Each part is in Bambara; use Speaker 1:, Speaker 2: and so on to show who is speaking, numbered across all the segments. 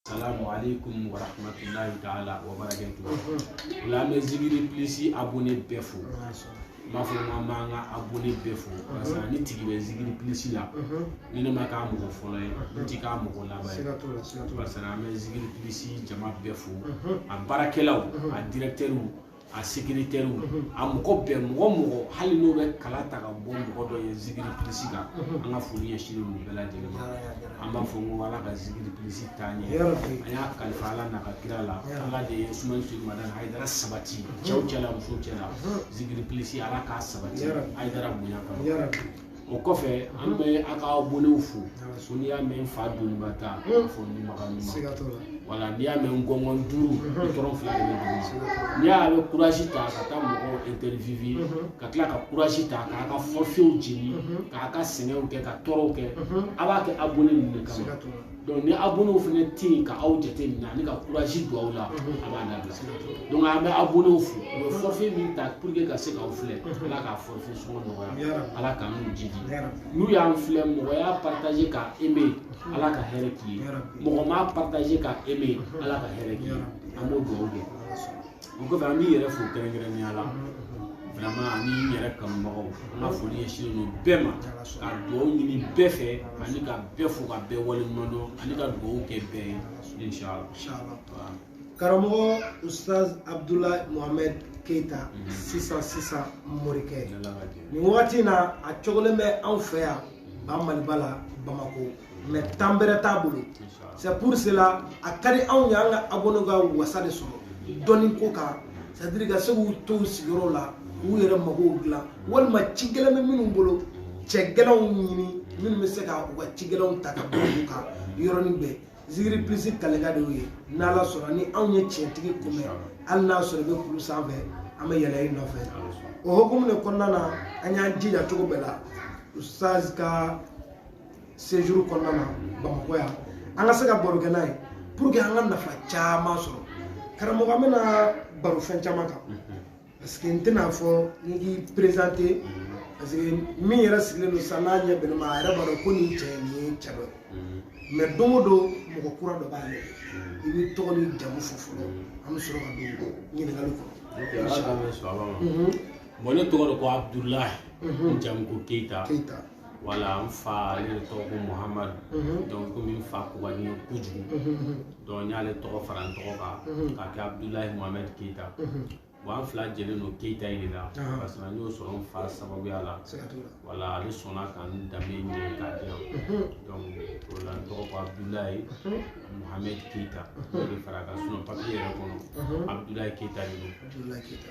Speaker 1: Salamu alaikum wa rahmatullahi ta'ala wa barakatuh. O la an bɛ Zikiri Plus abonné bɛɛ fo. N b'a fɔ k'an b'an ka abonné bɛɛ fo parce que ni tigi bɛ Zikiri Plus la, ni ne ma k'a mɔgɔ fɔlɔ ye, n ti k'a mɔgɔ laban ye. Parce que an bɛ Zikiri Plus jama bɛɛ fo, a baarakɛlaw, a directeur, a secrétaire, a mɔgɔ bɛɛ, mɔgɔ mɔgɔ hali n'o bɛ kala ta ka bɔ mɔgɔ dɔ ye Zikiri Plus kan, an ka foli ɲɛsinnen don bɛɛ lajɛlen ma. An b'a fɔ ko Ala ka Zikiri Plus taa ɲɛ. An y'a kalifa Ala n'a ka kira la. Ala de ye Usumani Seku Madani Hayidara sabati cɛw cɛ la, musow cɛ la. Zikiri Plus, Ala k'a sabati Hayidara bonya kama. O kɔfɛ, an bɛ a ka abonnéw fo. Ko n'i y'a mɛn n fa doniba ta, a fɔ numaga ɲuman. Wala n'i y'a mɛn n gɔngɔn duuru, tɔrɔ fila de bɛ duguma. N'i y'a bɛ courage ta ka taa mɔgɔw interviewer, ka tila ka courage ta k'a ka forfaitw jeni, k'a ka sɛgɛnw kɛ, ka tɔɔrɔw kɛ, a b'a kɛ abonné ninnu de kama. Donc ni abonnéw fana tɛ yen ka aw jate minɛ ani ka courage don aw la, a b'a dabila. Donc an bɛ abonnéw fo, u bɛ forfait min ta pour que ka se k'aw filɛ, Ala k'a forfait sɔngɔ nɔgɔya, Ala k'an n'u jidi. N'u y'an filɛ, mɔgɔ y'a partager k'a aimer, Ala ka hɛrɛ k'i ye. Mɔgɔ m'a partager k'a aimer, Ala ka hɛrɛ k'i ye. An b'o dugawu kɛ. O kɔfɛ, an b'i yɛrɛ fo kɛrɛnkɛrɛnnenya la vraiment, ani n yɛrɛ kanubagaw. An ka foli ɲɛsinnen don bɛɛ ma, ka dugawu ɲini bɛɛ fɛ, ani ka bɛɛ fo, ka bɛɛ waleɲuman dɔn, ani ka dugawu kɛ bɛɛ ye, inshallah.
Speaker 2: Karamɔgɔ Ustaz Abdulayi Mohamed Keita, sisan sisan morikɛ, nin wagati in na a cogolen bɛ anw fɛ yan ba Maliba la Bamako, mais temps bɛrɛ t'a bolo. C'est pour cela a ka di anw ye an ka abonné ka wasa de sɔrɔ dɔnni ko kan, c'est à dire ka se k'u to u sigiyɔrɔ la k'u yɛrɛ magow dilan, walima ci gɛlɛn bɛ minnu bolo, cɛ gɛlɛnw ɲini minnu bɛ se ka u ka ci gɛlɛnw ta ka bɔ u kan yɔrɔnin bɛɛ. Zikiri Plus kaleka de y'o ye. N'Ala sɔnna, ni anw ye tiɲɛtigi kunbɛn, hali n'a sɔrɔ i bɛ kulu sanfɛ, an bɛ yɛlɛ i nɔfɛ. O hukumu de kɔnɔna na, an y'an jija cogo bɛɛ la Ustaz ka séjour kɔnɔna na Bamakɔ yan, an ka se ka baro kɛ n'a ye pour que an ka nafa caman sɔrɔ. Karamɔgɔ, an bɛna baro fɛn caman kan, parce que n tɛna fɔ n k'i présenter, parce que min yɛrɛ sigilen don sisan, n'a ɲɛ bɛnna ma, a yɛrɛ b'a dɔn ko nin cɛ nin ye cɛ dɔ ye. Mais don o don mɔgɔ kura dɔ b'ale. I b'i tɔgɔ ni jamu fɔ fɔlɔ, an bɛ sɔrɔ ka don ɲininkali kɔnɔ.
Speaker 1: Ala k'an bɛn sawaba ma. Bon, ne tɔgɔ de ko Abudulayi, n jamu ko Keyita.
Speaker 2: Keyita.
Speaker 1: Wala n fa, ale de tɔgɔ ko Muhamadu. Donc komi n fa ko ka di n ye kojugu, donc n y'ale tɔgɔ fara n tɔgɔ kan k'a kɛ Abudulayi Muhamadu Keyita. Bon, an fila jɛlen don Keyita in de la, parce que n y'o sɔrɔ n fa sababuya la. Wala ale sɔnna ka n danbe ɲɛ k'a di yan. Donc o la n tɔgɔ ko Abudulayi Muhamadu Keyita, o de fara a kan. Sinon papier yɛrɛ kɔnɔ, Abudulayi Keyita de don.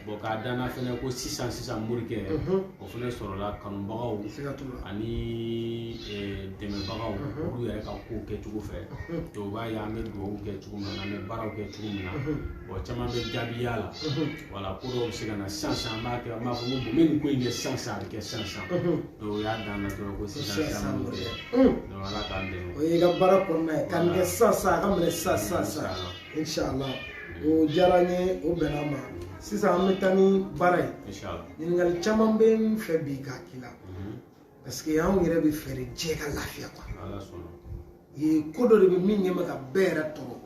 Speaker 1: Bon, k'a danna fɛnɛ ko sisan sisan morikɛ, o fɛnɛ sɔrɔla kanubagaw ani dɛmɛbagaw, olu yɛrɛ ka ko kɛcogo fɛ. Donc u b'a ye an bɛ dugawu kɛ cogo min na, an bɛ baaraw kɛ cogo min na. Bon, caman bɛ jaabiya la. Wala ko dɔw bɛ se ka na sisan sisan, an b'a kɛ, an b'a fɔ ko bon, n bɛ nin ko in kɛ sisan sisan, a bɛ kɛ sisan sisan. Donc o y'a dan na dɔrɔn ko sisan sisan morikɛ. Donc Ala k'an dɛmɛ.
Speaker 2: O y'i ka baara kɔnɔna ye ka nin kɛ sisan sisan, a ka minɛ sisan sisan sisan, inshallah. O diyara n ye, o bɛnna a ma. Sisan an bɛ taa ni baara ye. Ɲininkali caman bɛ n fɛ bi k'a k'i la, parce que anw yɛrɛ bɛ fɛ de diɲɛ ka lafiya quoi. Ye ko dɔ de bɛ min ɲɛ bɛ ka bɛɛ yɛrɛ tɔɔrɔ.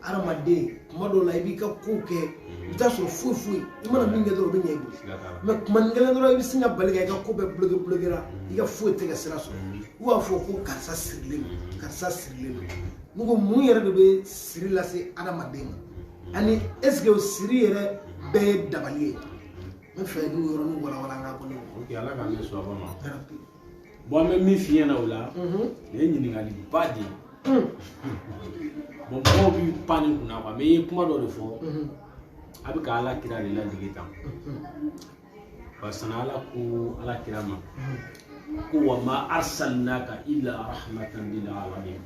Speaker 2: Hadamaden, kuma dɔw la i b'i ka kow kɛ, i bɛ taa sɔrɔ foyi foyi i mana min kɛ dɔrɔn, o bɛ ɲɛ i bolo. Mais kuma ni kelen dɔrɔn, i bɛ sin ka bali ka i ka ko bɛɛ bloqué bloqué la, i ka foyi tɛ ka sira sɔrɔ. U b'a fɔ ko karisa sirilen don, karisa sirilen don. N ko mun yɛrɛ de bɛ siri lase hadamaden ma, ani est ce que o siri yɛrɛ bɛɛ ye dabali ye? N bɛ fɛ n'o yɔrɔnin walawala an ka bɔ ne ma.
Speaker 1: Ok, Ala k'an bɛ sɔn ma. Bon, an bɛ min f'i ɲɛna o la, nin ye ɲininkaliba de ye. Bon, mɔgɔw b'i pan nin kunna quoi, mais i ye kuma dɔ de fɔ, a bɛ ka Ala kira de ladege tan. Parce que Ala ko Ala kira ma ko wa ma arsalnaka illa rahmatan lil alamin.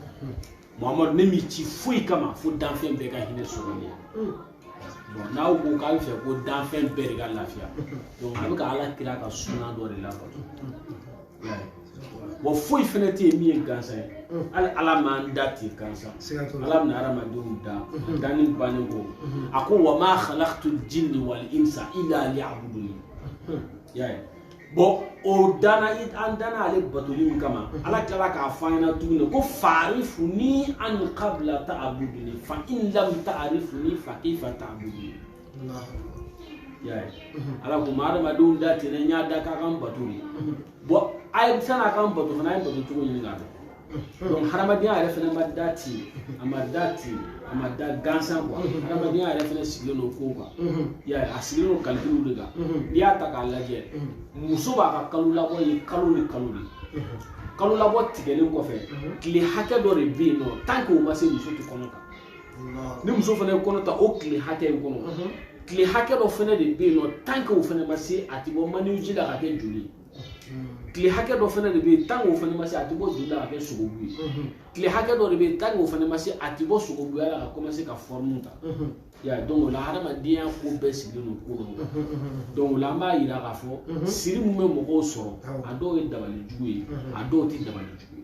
Speaker 1: Muhamadu, ne m'i ci foyi kama fo danfɛn bɛɛ ka hinɛ sɔrɔ nin ye. Bon, n'aw ko k'a bɛ fɛ ko danfɛn bɛɛ de ka lafiya, donc a bɛ ka Ala kira ka sunan dɔ de labato. Bon, foyi fɛnɛ tɛ yen min ye gansan ye. Hali Ala m'an da ten gansan. Ala bɛna hadamadenw da, danni bannen ko, a ko wa ma khalaqtul jinni wal insa illa liya'buduni. I y'a ye, Bon o danna an danna ale batoli min kama, Ala tilala k'a fɔ an ɲɛna tuguni ko fa'arifuni an qabla ta'buduni fa in lam ta'rifuni fa kayfa ta'buduni. Ala ko ma adamadenw da ten n y'a da k'a kan bato de. Bon a ye san'a kan bato fana a ye bato cogo ɲini k'a dɔn. Donc hadamadenya yɛrɛ fana ma da ten, a ma da ten, a ma da gansan quoi. Hadamadenya yɛrɛ fana sigilen don kow kan. I y'a ye, a sigilen don calcul de kan. N'i y'a ta k'a lajɛ, muso b'a ka kalo labɔ ye kalo ni kalo de. Kalo labɔ tigɛlen kɔfɛ, tile hakɛ dɔ de bɛ yen nɔ, tant que o ma se muso tɛ kɔnɔ ta. Ni muso fana ye kɔnɔ ta o tile hakɛ in kɔnɔ, tile hakɛ dɔ fana de bɛ yen nɔ, tant que o fana ma se a tɛ bɔ maniji la ka kɛ joli ye. Tile hakɛ dɔ fana de bɛ yen, tant que o fana ma se a tɛ bɔ joli la ka kɛ sogobu ye. Tile hakɛ dɔ de bɛ yen, tant que o fana ma se a tɛ bɔ sogobuya la ka commencer ka forme ta. I y'a ye, donc o la hadamadenya ko bɛɛ sigilen don ko dɔw kan. Donc o la an b'a yira k'a fɔ siri min bɛ mɔgɔw sɔrɔ, a dɔw ye dabali jugu ye, a dɔw tɛ dabali jugu ye.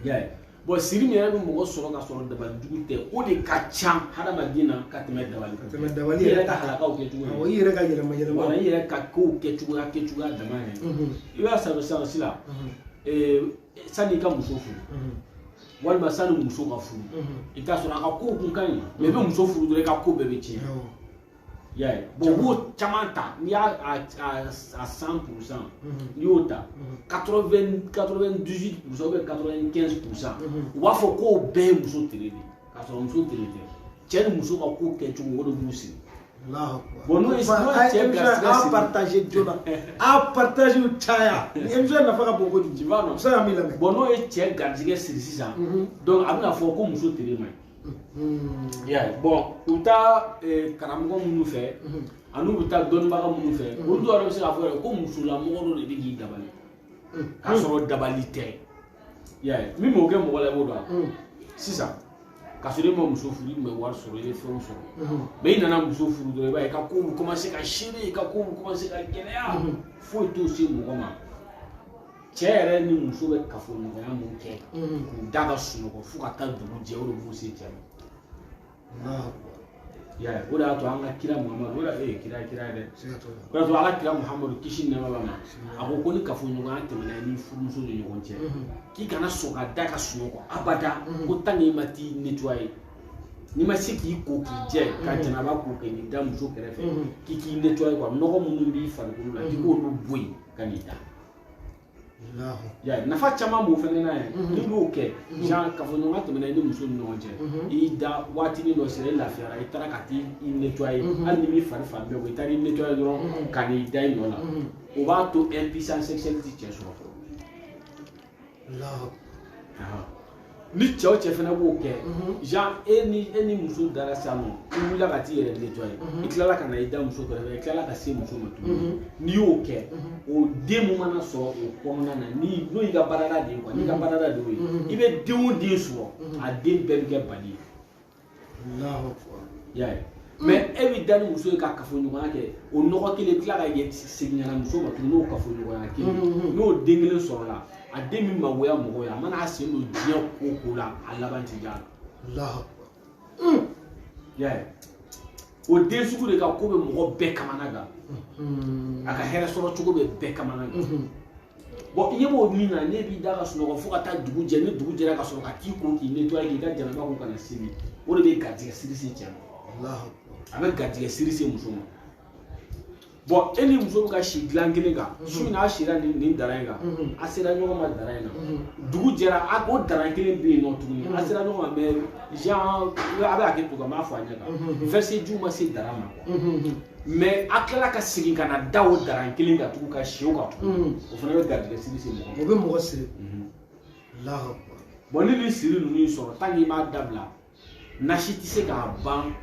Speaker 1: I y'a ye, bon siri min yɛrɛ bɛ mɔgɔ sɔrɔ ka sɔrɔ dabali jugu tɛ, o de ka ca hadamaden na ka tɛmɛ dabali
Speaker 2: kan. Ka tɛmɛ dabali
Speaker 1: yɛrɛ ka halakaw kɛcogo ye.
Speaker 2: Awɔ, i yɛrɛ ka yɛlɛma yɛlɛma.
Speaker 1: Wala i yɛrɛ ka kow kɛcogoya dama yɛrɛ. I b'a sɔrɔ sisan sisan sanni i ka muso furu, walima sanni muso ka furu, i bɛ taa sɔrɔ a ka kow kun ka ɲi, mais i bɛ muso furu dɔrɔn i ka ko bɛɛ bɛ tiɲɛ. I y'a ye, bon u b'o caman ta, n'i y'a a 100%, n'i y'o ta 98% ou bien 95%, u b'a fɔ k'o bɛɛ ye muso tere de ye, k'a sɔrɔ muso tere tɛ. Cɛ ni muso ka ko kɛcogo o de b'u siri. Bon n'o ye cɛ garisɛgɛ siri.
Speaker 2: A partager joona, a partager caya. Ni émission nafa ka bon kojugu.
Speaker 1: Tu vois non?
Speaker 2: Muso y'a min lamɛn.
Speaker 1: Bon n'o ye cɛ garisɛgɛ siri sisan, donc a bɛna fɔ ko muso tere man ɲi. I y'a ye, bon u bɛ taa karamɔgɔ minnu fɛ, ani u bɛ taa dɔnnibaga minnu fɛ, olu dɔw yɛrɛ bɛ se k'a fɔ yɛrɛ ko musolamɔgɔ dɔ de bɛ k'i dabali, k'a sɔrɔ dabali tɛ. I y'a ye, min m'o kɛ mɔgɔ la i b'o dɔn. Sisan k'a sɔrɔ e ma muso furu, i tun bɛ wari sɔrɔ, i bɛ fɛnw sɔrɔ, mais i nana muso furu dɔrɔn i b'a ye i ka kow bɛ commencer ka seere, i ka kow bɛ commencer ka gɛlɛya, foyi t'o se mɔgɔ ma. Cɛ yɛrɛ ni muso bɛ kafoɲɔgɔnya mun kɛ, k'u da ka sunɔgɔ fo ka taa dugu jɛ, o de b'u se cɛ ma. I y'a ye, o de y'a to an ka kira Muhamadu, o de ye kira dɛ, o de y'a to ala kira Muhamadu kisi ni nɛɛma b'a ma, a ko ko ni kafoɲɔgɔnya tɛmɛna i ni furumuso ni ɲɔgɔn cɛ, k'i kana sɔn ka da ka sunɔgɔ abada, ko tant que i ma t'i nettoyer, n'i ma se k'i ko k'i jɛ ka janaba ko kɛ n'i da muso kɛrɛfɛ, k'i k'i nettoyer quoi, nɔgɔ minnu b'i farikolo la k'i k'olu bɔ yen ka n'i da. Ya nafa caman b'o fɛnɛ na yɛrɛ, n'i b'o kɛ genre kafoɲɔgɔnya tɛmɛna i ni muso ni ɲɔgɔn cɛ, i da waatinin dɔ sera i lafiyara, i taara ka t'i nettoyer, hali ni m'i fari fan bɛɛ ko i taara i nettoyer dɔrɔn ka n'i da i nɔ la, o b'a to impuissance sexuelle ti cɛ sɔrɔ. Ni cɛ o cɛ fɛnɛ b'o kɛ, genre e ni muso dara sisan nɔ, i wulila ka t'i yɛrɛ nettoyer, i tilala ka na i da muso kɛrɛfɛ, i tilala ka se muso ma tuguni, n'i y'o kɛ, o den mun mana sɔrɔ o kɔnɔna na, ni n'o y'i ka baarada de ye quoi, n'i ka baarada de y'o ye, i bɛ den o den sɔrɔ, a den bɛɛ bɛ kɛ bali ye. I y'a ye, mais e bɛ da ni muso ye ka kafoɲɔgɔnya kɛ, o nɔgɔ kelen i tila ka segin ka na muso ma tuguni n'o kafoɲɔgɔnya kelen, n'o den kelen sɔrɔla, a den min magoya mɔgɔ ye, a mana a sen don diɲɛ ko o ko la, a laban ti diya la. I y'a ye, o den sugu de ka ko bɛ mɔgɔ bɛɛ kamana gan, a ka hɛrɛ sɔrɔ cogo bɛ bɛɛ kamana gan. Bon i ɲɛ b'o min na, ne b'i da ka sunɔgɔ fo ka taa dugu jɛ, ni dugu jɛra ka sɔrɔ ka t'i ko k'i nettoyer k'i ka janaba ko ka na seli, o de bɛ garijɛgɛ siri se cɛ ma, a bɛ garijɛgɛ siri se muso ma. Bon e ni muso bɛ ka si dilan kelen kan, su in n'a sira nin dara in kan, a sera ɲɔgɔn ma dara in na, dugu jɛra, a o dara kelen bɛ yen nɔ tuguni, a sera ɲɔgɔn ma mais genre a bɛ hakɛ to kan, n b'a fɔ a ɲɛ kan, verset jiw ma se dara ma quoi, mais a tilala ka segin ka na da o dara kelen kan tugun ka si o kan tuguni, o fana bɛ garijɛgɛ siri se mɔgɔ ma.
Speaker 2: O bɛ mɔgɔ siri.
Speaker 1: Bon ni nin siri ninnu y'i sɔrɔ, tant que i m'a dabila, nasi tɛ se k'a ban,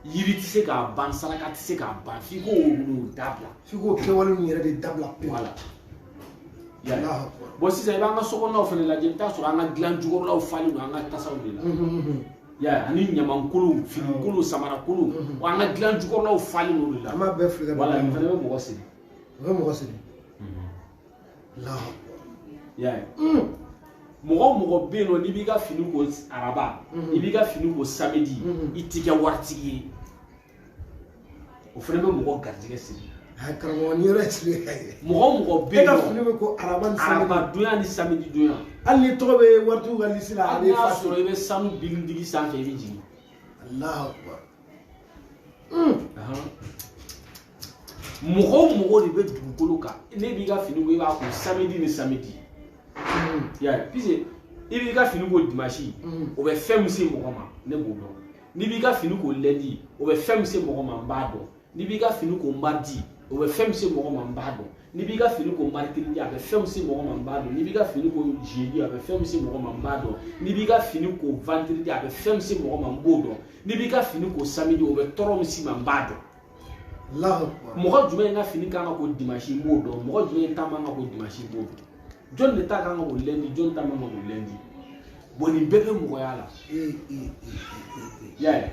Speaker 1: yiri tɛ se k'a ban, saraka tɛ se k'a ban, f'i k'o dabila.
Speaker 2: F'i k'o kɛwale ninnu yɛrɛ de dabila pewu.
Speaker 1: Voilà. Bon sisan i b'an ka sokɔnɔnaw fana lajɛ, i bɛ taa sɔrɔ an ka dilan jukɔrɔlaw falen don an ka tasaw de la. I y'a ye, ani ɲamankolow, finikolow, samarakolow, wa an ka dilan jukɔrɔlaw falen don o de la.
Speaker 2: An b'a bɛɛ fili ka
Speaker 1: bila. Voilà, nin fana bɛ mɔgɔ siri.
Speaker 2: O bɛ mɔgɔ siri.
Speaker 1: I y'a ye. Mɔgɔ o mɔgɔ bɛ yen nɔ n'i b'i ka fini ko araba, i b'i ka fini ko samedi, i t'i kɛ waritigi ye. O fana bɛ mɔgɔ garijɛgɛ siri.
Speaker 2: Karamɔgɔ ni yɔrɔ ye siri ye.
Speaker 1: Mɔgɔ o mɔgɔ bɛ yen nɔ.
Speaker 2: E ka fini bɛ ko araba ni samedi.
Speaker 1: Araba donya ni samedi donya.
Speaker 2: Hali ni tɔgɔ bɛ waritigiw ka lisi la a bɛ
Speaker 1: Hali n'a sɔrɔ i bɛ sanu bilintigi sanfɛ i bɛ jigin.
Speaker 2: Alahu akibar.
Speaker 1: Mɔgɔ o mɔgɔ de bɛ dugukolo kan ne b'i ka fini ko i b'a ko samedi ni samedi. I y'a ye puisque i b'i ka fini ko dimanche o bɛ fɛn min se mɔgɔ ma ne b'o dɔn. N'i b'i ka fini ko lundi o bɛ fɛn min se mɔgɔ ma n b'a dɔn. N'i b'i ka fini ko mardi o bɛ fɛn min se mɔgɔ ma n b'a dɔn. N'i b'i ka fini ko mercredi a bɛ fɛn min se mɔgɔ ma n b'a dɔn. N'i b'i ka fini ko jeudi a bɛ fɛn min se mɔgɔ ma n b'a dɔn. N'i b'i ka fini ko vendredi a bɛ fɛn min se mɔgɔ ma n b'o dɔn. N'i b'i ka fini ko samedi o bɛ tɔɔrɔ min s'i ma n b'a dɔn. Mɔgɔ jumɛn ka fini kan ka ko dimanche n b'o dɔn. Mɔgɔ jumɛn ta man ka ko dimanche n b'o dɔn. Jɔn de ta kan ka ko lundi, jɔn ta man ka ko lundi. Bon nin bɛɛ bɛ mɔgɔya la. I y'a ye.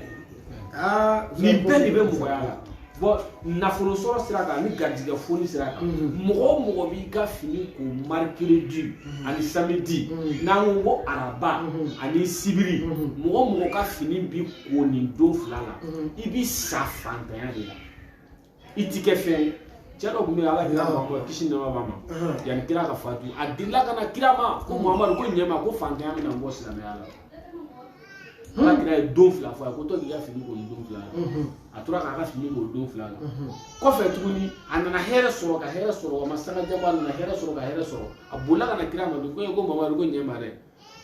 Speaker 1: Nin bɛɛ de bɛ mɔgɔya la. Bon nafolo sɔrɔ sira kan ani garijɛgɛ foni sira kan mɔgɔ o mɔgɔ b'i ka fini ko mercredi ani samedi n'an ko araba ani sibiri mɔgɔ o mɔgɔ ka fini bi ko nin don fila la i bi sa fantanya de la i ti kɛ fɛn ye. Cɛ dɔ tun bɛ yen Ala kira Muhamadu kisi nɛɛma b'a ma yanni kira ka fatu a delila ka na kira ma ko Muhamadu ko ɲɛ ma ko fantanya bɛna n bɔ silamɛya la. Ala kira ye don fila fɔ a ye ko to k'i ka fini ko nin don fila la a tora k'a ka fini ko don fila la kɔfɛ tuguni a nana hɛrɛ sɔrɔ ka hɛrɛ sɔrɔ a ma sanga janba a nana hɛrɛ sɔrɔ ka hɛrɛ sɔrɔ a bolila ka na kira ma ko e ko Mamadu ko ɲɛ ma dɛ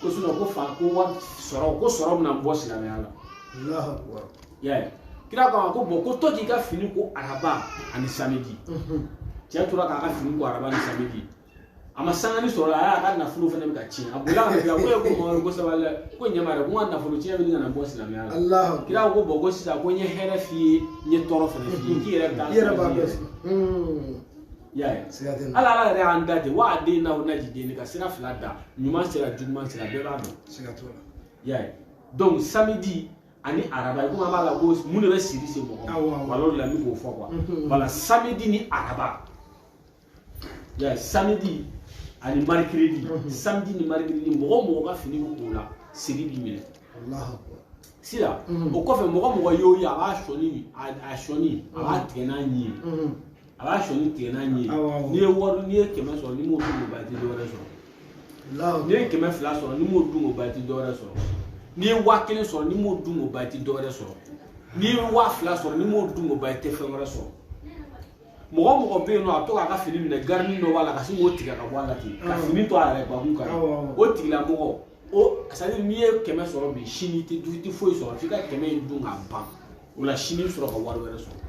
Speaker 1: ko sinɔn ko fa ko wari sɔrɔ ko sɔrɔ bɛna n bɔ silamɛya la. I y'a ye kira ko a ma ko bɔn ko to k'i ka fini ko araba ani samedi cɛ tora k'a ka fini ko araba ni samedi a ma sangani sɔrɔ a y'a ka nafolo fana bɛ ka tiɲɛ a bolila ka na kira ko e ko Mamadu ko sabali dɛ ko ɲɛ ma dɛ ko n ka nafolo tiɲɛ bɛ ka na bɔ silamɛya la. Kira ko bɔn ko sisan ko n ye hɛrɛ f'i ye n ye tɔɔrɔ fana f'i ye k'i yɛrɛ bɛ taa
Speaker 2: i yɛrɛ b'a dɔn.
Speaker 1: I y'a ye hali Ala yɛrɛ y'an da ten wa a den na o naji den ka sira fila da ɲuman sira juguman sira bɛɛ b'a dɔn.
Speaker 2: Siga t'o la.
Speaker 1: I y'a ye donc samedi ani araba komi an b'a la ko mun de bɛ siri se mɔgɔ ma wala o de la n bɛ k'o fɔ quoi voilà samedi ni araba. Ya samedi ani mercredi samedi ni mercredi mɔgɔ o mɔgɔ ka fini bɛ k'o la siri b'i minɛ. Sisan o kɔfɛ mɔgɔ mɔgɔ y'o ye a b'a sɔni a sɔni a b'a tigɛ n'a ɲi ye a b'a sɔni tigɛ n'a ɲi ye n'i ye wari n'i ye 100 sɔrɔ n'i m'o dun k'o ban i tɛ dɔwɛrɛ sɔrɔ n'i ye 200 sɔrɔ n'i m'o dun k'o ban i tɛ dɔwɛrɛ sɔrɔ n'i ye 1000 sɔrɔ n'i m'o dun k'o ban i tɛ dɔwɛrɛ sɔrɔ n'i ye 2000 sɔrɔ n'i m'o dun k'o ban i tɛ fɛn wɛrɛ sɔrɔ. Mɔgɔ mɔgɔ bɛ yen nɔ a bɛ to k'a ka fini minɛ garini dɔ b'a la ka sin k'o tigɛ ka bɔ a la ten ka fini to a yɛrɛ bakun kan o tigilamɔgɔ o c'est à dire n'i ye 100 sɔrɔ bi sini i tɛ foyi sɔrɔ f'i ka 100 in dun k'a ban o la sini i bɛ sɔrɔ ka wari wɛrɛ sɔrɔ.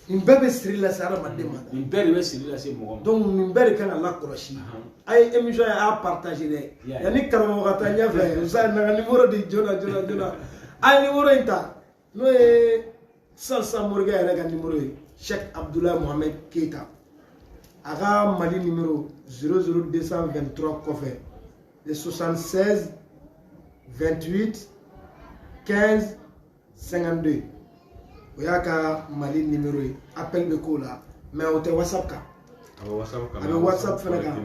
Speaker 2: Nin bɛɛ bɛ siri lase hadamaden ma.
Speaker 1: Nin bɛɛ de bɛ siri lase mɔgɔ ma.
Speaker 2: Donc nin bɛɛ de kan ka lakɔlɔsi. A ye émission ye a y'a partager dɛ. Yanni karamɔgɔ ka taa ɲɛfɛ Musa na ka numéro di joona joona joona a ye numéro in ta n'o ye sisan morikɛ yɛrɛ ka numéro ye. Cheikh Abdoulaye Mohamed Keita a ka Mali numéro 00223 kɔfɛ de 76 28 15 52 o y'a ka Mali numéro ye appel bɛ k'o la mais o tɛ WhatsApp kan
Speaker 1: a bɛ
Speaker 2: WhatsApp fana kan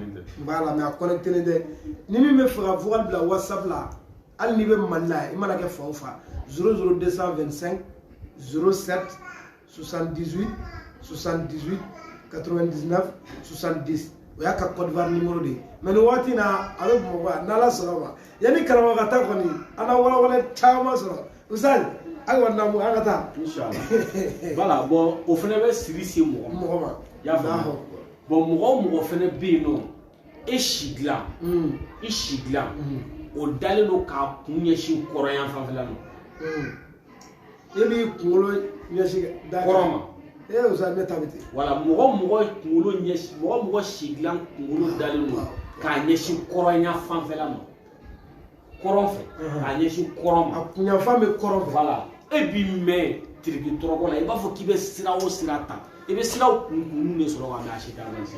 Speaker 2: voilà mais a connecté tɛ ni min bɛ fɛ ka vocal bila WhatsApp la hali n'i bɛ Mali la i mana kɛ fan o fan 00225 07 78 78 99 70 o y'a ka Côte d'Ivoire numéro de ye mais nin waati in na a bɛ Bamakɔ yan n'Ala sɔnna ma yanni karamɔgɔ ka taa kɔni an na walawala caman sɔrɔ Usali ayiwa naamu an ka taa.
Speaker 1: Inchallah voilà bon o fana bɛ siri se mɔgɔ ma.
Speaker 2: Mɔgɔ ma.
Speaker 1: I y'a faamu bon mɔgɔ o mɔgɔ fana bɛ yen nɔ e si dilan i si dilan o dalen don k'a kun ɲɛsin kɔrɔyan fanfɛla ma.
Speaker 2: E b'i kunkolo ɲɛsin da
Speaker 1: kɔrɔn ma.
Speaker 2: Ee Usali ne ta bɛ ten.
Speaker 1: Wala mɔgɔ kunkolo ɲɛsin mɔgɔ si dilan kunkolo dalen don k'a ɲɛsin kɔrɔnya fanfɛla ma kɔrɔn fɛ k'a ɲɛsin kɔrɔn ma.
Speaker 2: A kunyanfan bɛ kɔrɔn fɛ.
Speaker 1: Wala e b'i mɛn tiriki tɔrɔkɔ la i b'a fɔ k'i bɛ sira o sira ta i bɛ siraw kun de sɔrɔ ka mɛ a si t'a avancé.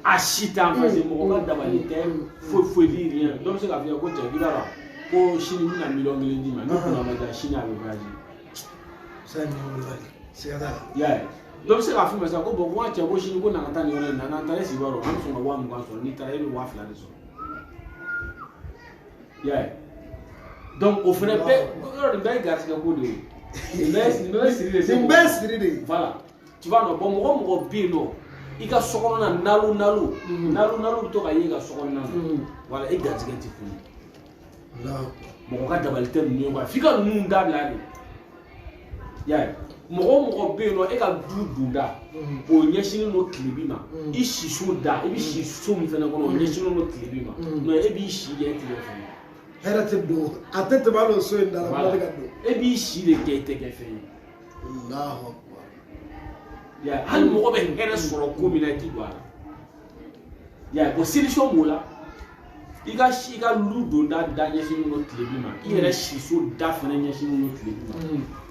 Speaker 1: A si t'a avancé mɔgɔ ka dabali tɛ foyi foyi di rien dɔ bɛ se k'a f'i ye ko cɛ k'i b'a dɔn ko sini n bɛna 1 million d'i ma ni kunna ma diya sini a bɛ voyager.
Speaker 2: Siga t'a la.
Speaker 1: I y'a ye dɔ bɛ se k'a f'i ma sisan ko bɔn ko n ka cɛ ko sini ko na ka taa nin yɔrɔ in na n'an taara e sigi b'a dɔn an bɛ sɔn ka 20,000 sɔrɔ n'i taara e bɛ 2000 de sɔrɔ. I y'a ye donc o fana bɛɛ yɔrɔ nin bɛɛ ye garisigɛ ko de ye nin bɛɛ ye siri de.
Speaker 2: Nin bɛɛ ye siri de ye.
Speaker 1: Voilà Tu vois non, bon mɔgɔ mɔgɔ bɛ yen nɔ i ka so kɔnɔna nalo nalo nalo nalo bɛ to ka ye i ka so kɔnɔna na, voilà, e garijɛgɛ tɛ funu. Mɔgɔ ka dabali tɛ ninnu ye quoi, f'i ka ninnu dabila de. I y'a ye, mɔgɔ o mɔgɔ bɛ yen nɔ e ka du donda o ɲɛsinnen don tilebin ma, i siso da i bɛ si so min fana kɔnɔ o ɲɛsinnen don tilebin ma, non e b'i si kɛ e tɛ kɛ fɛn ye.
Speaker 2: Hɛrɛ tɛ don, a tɛ tɛmɛ hali o so in da la, kuma tɛ ka don.
Speaker 1: E b'i si de kɛ i tɛ kɛ fɛn ye.
Speaker 2: Allahu akbar.
Speaker 1: I y'a ye, hali mɔgɔ bɛ hɛrɛ sɔrɔ ko min na i ti don a la. I y'a ye, bon solution b'o la. I ka si i ka lu donda da ɲɛsinnen don tilebin ma, i yɛrɛ siso da fana ɲɛsinnen don tilebin ma.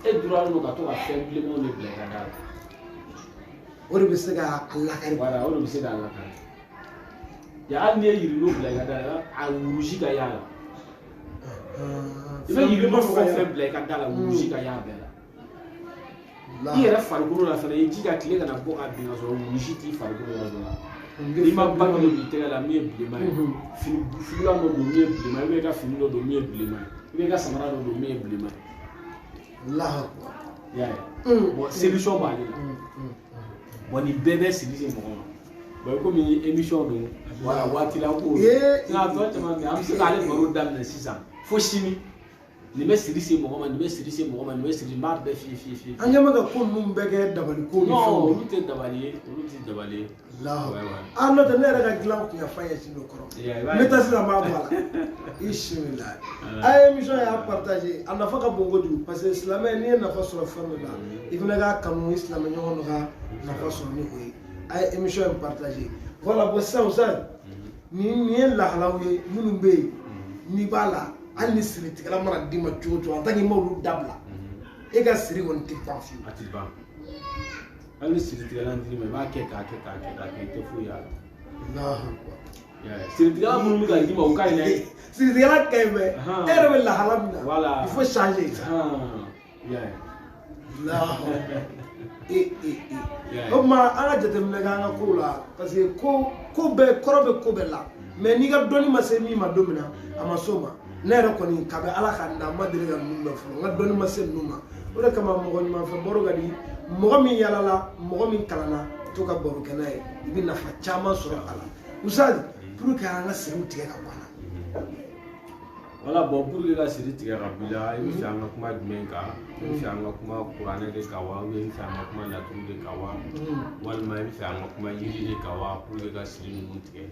Speaker 1: E duralen don ka to ka fɛn bilenmanw de bila i ka da la.
Speaker 2: O de bɛ se k'a lakari.
Speaker 1: Voilà, o de bɛ se k'a lakari. Ya hali n'i ye yirilo bila i ka da la, a wurusi ka y'a la. I bɛ yirilo fɛn o fɛn bila i ka da la, wurusi ka y'a bɛɛ la. I yɛrɛ farikolo la fana, i jija tile kana bɔ ka bin ka sɔrɔ wurusi t'i farikolo yɔrɔ dɔ la. N'i ma bague dɔ don i tɛgɛ la min ye bilenman ye, fini fugulan dɔ don min ye bilenman ye, i bɛ ka fini dɔ don min ye bilenman ye, i bɛ ka samara dɔ don min ye bilenman ye.
Speaker 2: Allahu akbar.
Speaker 1: I y'a ye, bon solution b'ale la. Bon nin bɛɛ bɛ siri se mɔgɔ ma. Bon komi émission don, voilà, waati la ko sinon a tɔ caman bɛ yen, an bɛ se k'ale baro daminɛ sisan fo sini. Nin bɛ siri se mɔgɔ ma, nin bɛ siri se mɔgɔ ma, nin bɛ siri, n b'a bɛɛ f'i ye f'i ye f'i ye.
Speaker 2: An ɲɛ bɛ ka ko ninnu bɛɛ kɛ dabali ko ni fɛnw.
Speaker 1: Non, olu tɛ dabali ye, olu tɛ dabali ye.
Speaker 2: Allahu akbar. Ah n'o tɛ ne yɛrɛ ka dilan kun ya fan ɲɛsin don kɔrɔ. N bɛ taa sisan n b'a bɔ a la. Bismillah. A ye émission y'a partager, a nafa ka bon kojugu parce que silamɛ n'i ye nafa sɔrɔ fɛn dɔ la, i fana k'a kanu i silamɛ ɲɔgɔn dɔ ka nafa sɔrɔ ni o ye. A ye émission in partager. Voilà, bon sisan Ustaz, nin ye lahalaw ye minnu bɛ yen n'i b'a la, hali ni siritigɛla mana d'i ma cogo o cogo, en tant que i ma olu dabila, e ka siri kɔni tɛ ban fiyewu.
Speaker 1: A tɛ ban. Hali ni siritigɛla dir'i ma, i b'a kɛ k'a kɛ k'a kɛ k'a kɛ, i tɛ foyi y'a la.
Speaker 2: Allahu akbar.
Speaker 1: Siritigɛla minnu bɛ ka d'i ma, o ka ɲi dɛ.
Speaker 2: Siritigɛla ka ɲi mɛ e yɛrɛ bɛ lahala min na.
Speaker 1: Voilà.
Speaker 2: Il faut changer.
Speaker 1: I y'a ye.
Speaker 2: Allahu akbar. O tuma an ka jateminɛ kɛ an ka kow la parce que ko bɛɛ kɔrɔ bɛ ko bɛɛ la, mais n'i ka dɔnni ma se min ma don min na, a ma s'o ma. Ne yɛrɛ kɔni kabi Ala ka n da n ma deli ka ninnu mɛn fɔlɔ, n ka dɔnni ma se ninnu ma. O de kama mɔgɔ ɲuman fɛ baro ka di, mɔgɔ min yaalala, mɔgɔ min kalanna, to ka baro kɛ n'a ye, i bɛ nafa caman sɔrɔ a la. Ustaz, pour que an ka siriw tigɛ ka bɔ a la.
Speaker 1: Voilà, bon pour que ka siri tigɛ ka bɔ i la, i bɛ fɛ an ka kuma jumɛn kan? I bɛ fɛ an ka kuma kuranɛ de kan wa, ou bien i bɛ fɛ an ka kuma laturu de kan wa, walima i bɛ fɛ an ka kuma yiri de kan wa, pour que ka siri ninnu tigɛ?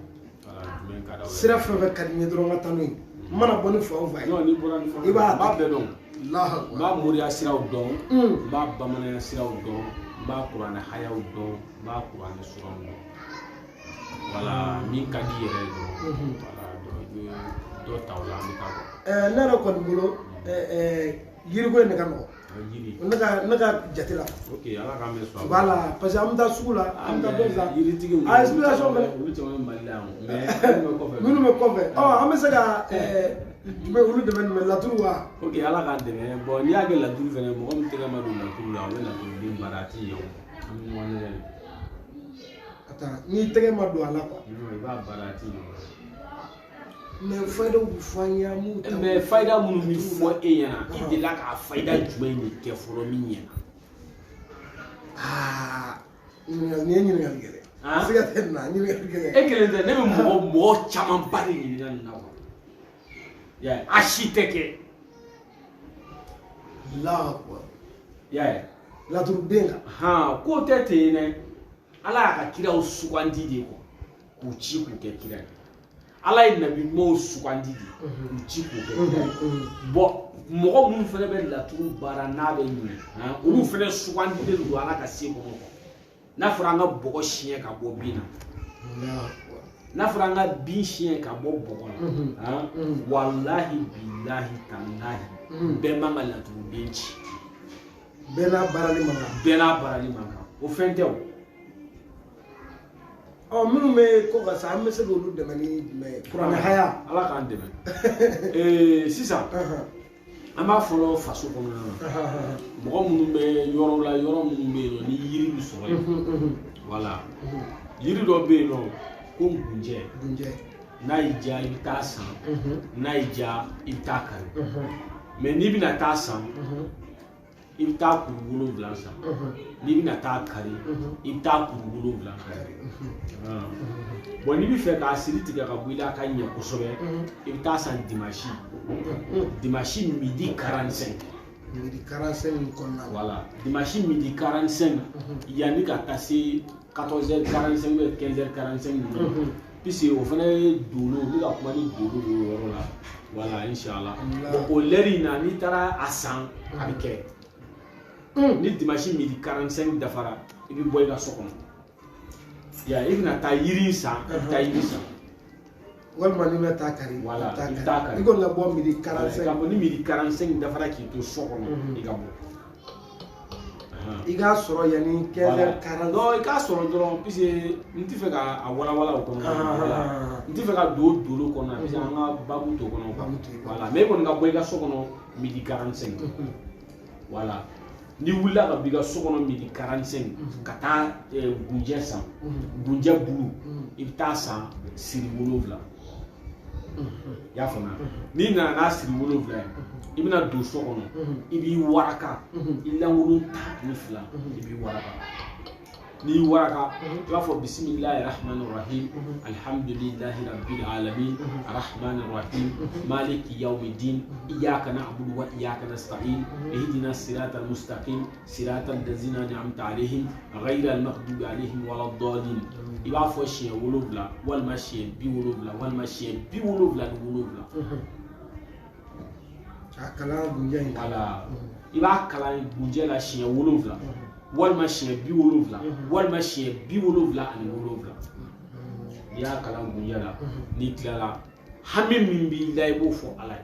Speaker 1: Voilà, jumɛn ka d'aw ye?
Speaker 2: Sira fɛn fɛn ka di n ye dɔrɔn n ka taa n'o ye. N mana bɔ ni fan o fan ye.
Speaker 1: Non, n'i bɔra ni fan
Speaker 2: i b'a
Speaker 1: n b'a bɛɛ dɔn.
Speaker 2: Allahu akbar.
Speaker 1: N b'a moriya siraw dɔn, n b'a bamananya siraw dɔn, n b'a kuranɛ hayaw dɔn, n b'a kuranɛ suraw dɔn. Voilà, min ka di i yɛrɛ ye dɔrɔn. Voilà, donc i bɛ dɔ ta o la, an bɛ taa quoi.
Speaker 2: Ne yɛrɛ kɔni bolo yiriko in de ka nɔgɔn.
Speaker 1: Yiri.
Speaker 2: Ne ka jate la.
Speaker 1: Ok, Ala k'an bɛ sɔn.
Speaker 2: Voilà, parce que an bɛ taa sugu la, an bɛ taa dɔ san.
Speaker 1: Yiritigi ninnu.
Speaker 2: A explication fɛnɛ.
Speaker 1: Olu caman bɛ Mali la yan, mais minnu bɛ kɔfɛ.
Speaker 2: Minnu bɛ kɔfɛ. Ɔ an bɛ se ka jumɛn olu dɛmɛ jumɛn laturu wa?
Speaker 1: Ok, Ala k'an dɛmɛ. Bon n'i y'a kɛ laturu fɛnɛ, mɔgɔ min tɛgɛ ma don laturu la, o bɛ laturuden baara, a ti ɲɛ o. An bɛ ɲɔgɔn nɛgɛ de.
Speaker 2: Attends, n'i tɛgɛ ma don a la quoi.
Speaker 1: Non, i b'a baara, a ti ɲɛ o.
Speaker 2: Mais fayidaw bɛ fɔ an ye, an b'u ta.
Speaker 1: Mais fayida minnu bɛ fɔ e ɲɛna, i delila k'a fayida jumɛn de kɛ fɔlɔ min ɲɛna?
Speaker 2: Aa, nin ye ɲininkali gɛlɛn. Siga tɛ nin na, ɲininkali gɛlɛn.
Speaker 1: E kelen tɛ, ne bɛ mɔgɔ camanba de ɲininka nin na quoi. I y'a ye, a si tɛ kɛ.
Speaker 2: Allahu akbar.
Speaker 1: I y'a ye.
Speaker 2: Laturuden kan.
Speaker 1: Han, ko tɛ ten dɛ. Ala y'a ka kiraw sugandi de quoi, k'u ci k'u kɛ kira ye. Ala ye nabi ɲumanw sugandi de k'u ci k'u kɛ kira ye. Bon mɔgɔ minnu fana bɛ laturu baara n'a bɛ ɲɛ, olu fana sugandilen don Ala ka se kɔnɔ quoi. N'a fɔra an ka bɔgɔ siɲɛ ka bɔ bin na, n'a fɔra an ka bin siɲɛ ka bɔ bɔgɔ la, walahi bilahi talahi, bɛɛ man ka laturuden ci.
Speaker 2: Bɛɛ n'a baarali man kan.
Speaker 1: Bɛɛ n'a baarali man kan. O fɛn tɛ o.
Speaker 2: Ɔ minnu bɛ ko ka sa, an bɛ se k'olu dɛmɛ ni jumɛn ye? Kuranɛ haya.
Speaker 1: Ala k'an dɛmɛ. Sisan an b'a fɔlɔ faso kɔnɔna na, mɔgɔ minnu bɛ yɔrɔ la, yɔrɔ minnu bɛ yen nɔ ni yiri bɛ sɔrɔ yen. Voilà, yiri dɔ bɛ yen nɔ ko ngunjɛ.
Speaker 2: Ngunjɛ.
Speaker 1: N'a y'i diya i bɛ taa san, n'a y'i diya i bɛ taa kari. Mais n'i bɛna taa san, I bɛ taa kuru 7 san. N'i bɛna taa kari, i bɛ taa kuru 7 kari. Bon, n'i bɛ fɛ k'a siri tigɛ ka bɔ i la ka ɲɛ kosɛbɛ, i bɛ taa san dimanche. Dimanche midi 45.
Speaker 2: Midi 45 kɔnɔna la.
Speaker 1: Voilà, dimanche midi 45, yanni ka taa se 14h45 ou 15h45 ninnu. Puisque o fana ye dolo, n bɛ ka kuma ni dolo de ye o yɔrɔ la. Voilà, inchallah. Bon, o l'heure in na, n'i taara a san, a bɛ kɛ. Ni dimanche midi 45 dafara, i bɛ bɔ i ka so kɔnɔ. Ya, i bɛna taa yiri san, i bɛ taa yiri san.
Speaker 2: Walima n'i bɛ taa kari.
Speaker 1: Voilà, i bɛ taa kari.
Speaker 2: I kɔni ka bɔ midi 45.
Speaker 1: Ka bɔ ni midi 45 dafara k'i to so kɔnɔ, i ka bɔ.
Speaker 2: I k'a sɔrɔ yanni 15h40.
Speaker 1: Non, i k'a sɔrɔ dɔrɔn, puisque n tɛ fɛ ka a walawala o kɔnɔ. N tɛ fɛ ka don dolo kɔnɔ, puisque an ka babu t'o kɔnɔ. Voilà, mais i kɔni ka bɔ i ka so kɔnɔ midi 45. Voilà. N'i wulila ka bɔ i ka so kɔnɔ midi 45 ka taa gunjɛ san, gunjɛ bulu, i bɛ taa san siri 7. I y'a faamuya? N'i nana n'a siri 7 ye, i bɛna don so kɔnɔ, i b'i waraka, i lankolon 12, i b'i waraka. N'i waraka, i b'a fɔ bisimilahi rahmani rahim, alhamdulilahi rabbil alamin, arrahmani rahim, maliki yawmiddin, iyyaka na'budu wa iyyaka nasta'in, ihdina siratal mustaqim, siratal ladzina an'amta alayhim, ghayril maghdubi alayhim waladdallin. I b'a fɔ siɲɛ 7 walima siɲɛ 70 walima siɲɛ 77.
Speaker 2: A kalan gunjɛ in.
Speaker 1: Voilà, i b'a kalan gunjɛ la siɲɛ 7 walima siɲɛ 70 walima siɲɛ 77. N'i y'a kalan gunjɛ la, n'i tilala, hami min b'i la i b'o fɔ Ala ye.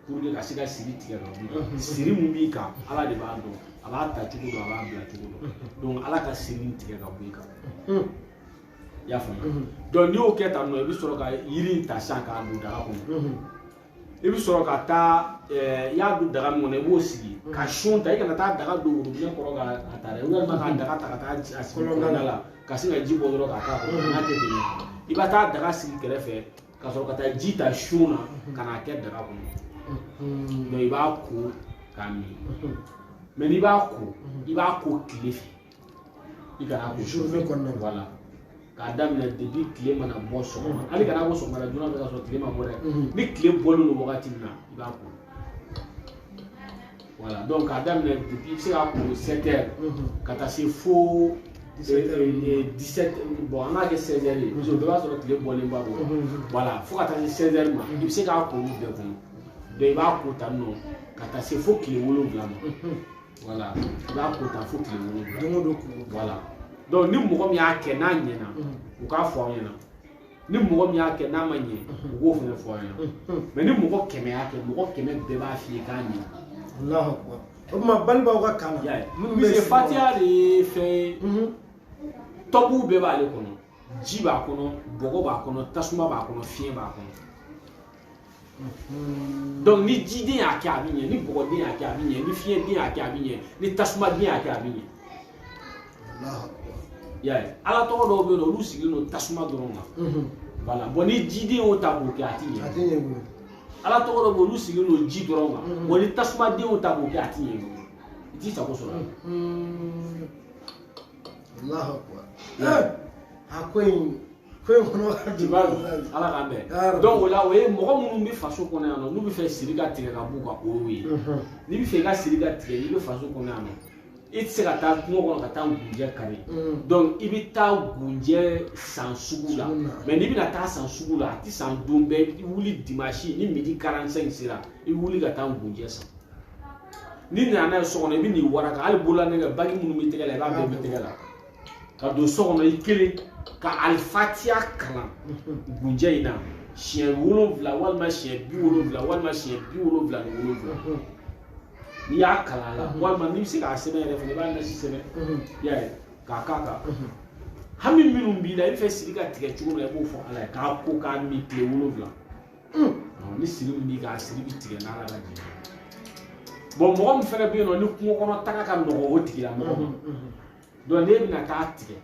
Speaker 1: Pour que ka se ka siri tigɛ ka b'i kan. Siri min b'i kan, Ala de b'a dɔn, a b'a ta cogo dɔn, a b'a bila cogo dɔn. Donc Ala ka siri tigɛ ka b'i kan. I y'a faamuya? Donc n'i y'o kɛ tan nɔ, i bɛ sɔrɔ ka yiri in ta sisan k'a don daga kɔnɔ. I bɛ sɔrɔ ka taa, i y'a don daga min kɔnɔ, i b'o sigi ka sun ta. I kana taa daga don worobinɛ kɔrɔ k'a ta dɛ, walima k'a daga ta ka taa a sigi kɔlɔnda la ka sin ka ji bɔ dɔrɔn k'a k'a kɔnɔ. N'a kɛ ten, i bɛ taa daga sigi kɛrɛfɛ ka sɔrɔ ka taa ji ta sun na ka n'a kɛ daga kɔnɔ. Donc i b'a ko k'a min. Mais n'i b'a ko, i b'a ko tile fɛ, i kana ko
Speaker 2: journée kɔnɔna la.
Speaker 1: Voilà, k'a daminɛ depuis tile mana bɔ sɔgɔma, hali kana ko sɔgɔmada joona fɛ ka sɔrɔ tile ma bɔ dɛ. Ni tile bɔlen don wagati min na, i b'a ko. Voilà, donc k'a daminɛ depuis, i bɛ se k'a ko 7h ka taa se fo 17, bon an k'a kɛ 16h ye, parce que o bɛɛ b'a sɔrɔ tile bɔlen ba don. Voilà, fo ka taa se 16h ma, i bɛ se k'a ko olu bɛɛ kɔnɔ. Donc i b'a ko tan nɔ ka taa se fo tile 7 ma. Voilà, i b'a ko tan fo tile 7.
Speaker 2: Don o don ko.
Speaker 1: Voilà. Donc ni mɔgɔ min y'a kɛ n'a ɲɛna, u k'a fɔ aw ɲɛna. Ni mɔgɔ min y'a kɛ n'a ma ɲɛ, u k'o fana fɔ aw ɲɛna. Mais ni mɔgɔ 100 y'a kɛ, mɔgɔ 100 bɛɛ b'a f'i ye k'a ɲɛna.
Speaker 2: Allahu akbar. O tuma bali b'aw ka kan na.
Speaker 1: Puisque Fatiha de ye fɛn ye, tɔbuw bɛɛ b'ale kɔnɔ, ji b'a kɔnɔ, bɔgɔ b'a kɔnɔ, tasuma b'a kɔnɔ, fiɲɛ b'a kɔnɔ. Donc ni jiden y'a kɛ a bɛ ɲɛ, ni bɔgɔden y'a kɛ a bɛ ɲɛ, ni fiɲɛden y'a kɛ a bɛ ɲɛ, ni tasumaden y'a kɛ a bɛ ɲɛ. I y'a ye, Ala tɔgɔ dɔw bɛ yen nɔ, olu sigilen don tasuma dɔrɔn kan. Voilà, bon ni jiden y'o ta k'o kɛ a ti ɲɛ.
Speaker 2: A ti ɲɛ bolo.
Speaker 1: Ala tɔgɔ dɔw bɛ yen, olu sigilen don ji dɔrɔn kan. Bon ni tasumaden y'o ta k'o kɛ a ti ɲɛ bolo. I t'i sago sɔrɔ.
Speaker 2: Allahu akbar. A ko in kɔnɔ ka
Speaker 1: di. Ala k'an bɛn. Donc o la, o ye mɔgɔ minnu bɛ faso kɔnɔ yan nɔ, n'u bɛ fɛ siri ka tigɛ ka b'u kan, o y'o ye. N'i bɛ fɛ i ka siri ka tigɛ, n'i bɛ faso kɔnɔ yan nɔ, i tɛ se ka taa kungo kɔnɔ ka taa gunjɛ kari. Donc i bɛ taa gunjɛ san sugu la. Mais n'i bɛna taa san sugu la, a tɛ san don bɛɛ. I bɛ wuli dimanche ni midi 45 sera, i bɛ wuli ka taa gunjɛ san. N'i nana n'a ye so kɔnɔ, i bɛ n'i waraka, hali bololanɛgɛ bagi minnu bɛ tɛgɛ la, i b'a bɛɛ bɔ tɛgɛ la. Ka don so kɔnɔ i kelen ka alifatiya kalan gunjɛ in na siɲɛ 7 walima siɲɛ 70 walima siɲɛ 77. N'i y'a kalan a la, walima n'i bɛ se k'a sɛbɛn yɛrɛ fana, i b'a nasi sɛbɛn, i y'a ye, k'a k'a kan. Hami minnu b'i la, i bɛ fɛ siri ka tigɛ cogo min na, i b'o fɔ Ala ye, k'a ko k'a min tile 7. Ni siri min b'i kan, a siri bɛ tigɛ n'Ala ka jɛ. Bon mɔgɔ min fana bɛ yen nɔ, ni kungo kɔnɔ taga ka nɔgɔn o tigilamɔgɔ ma. Donc n'e bɛna taa tigɛ,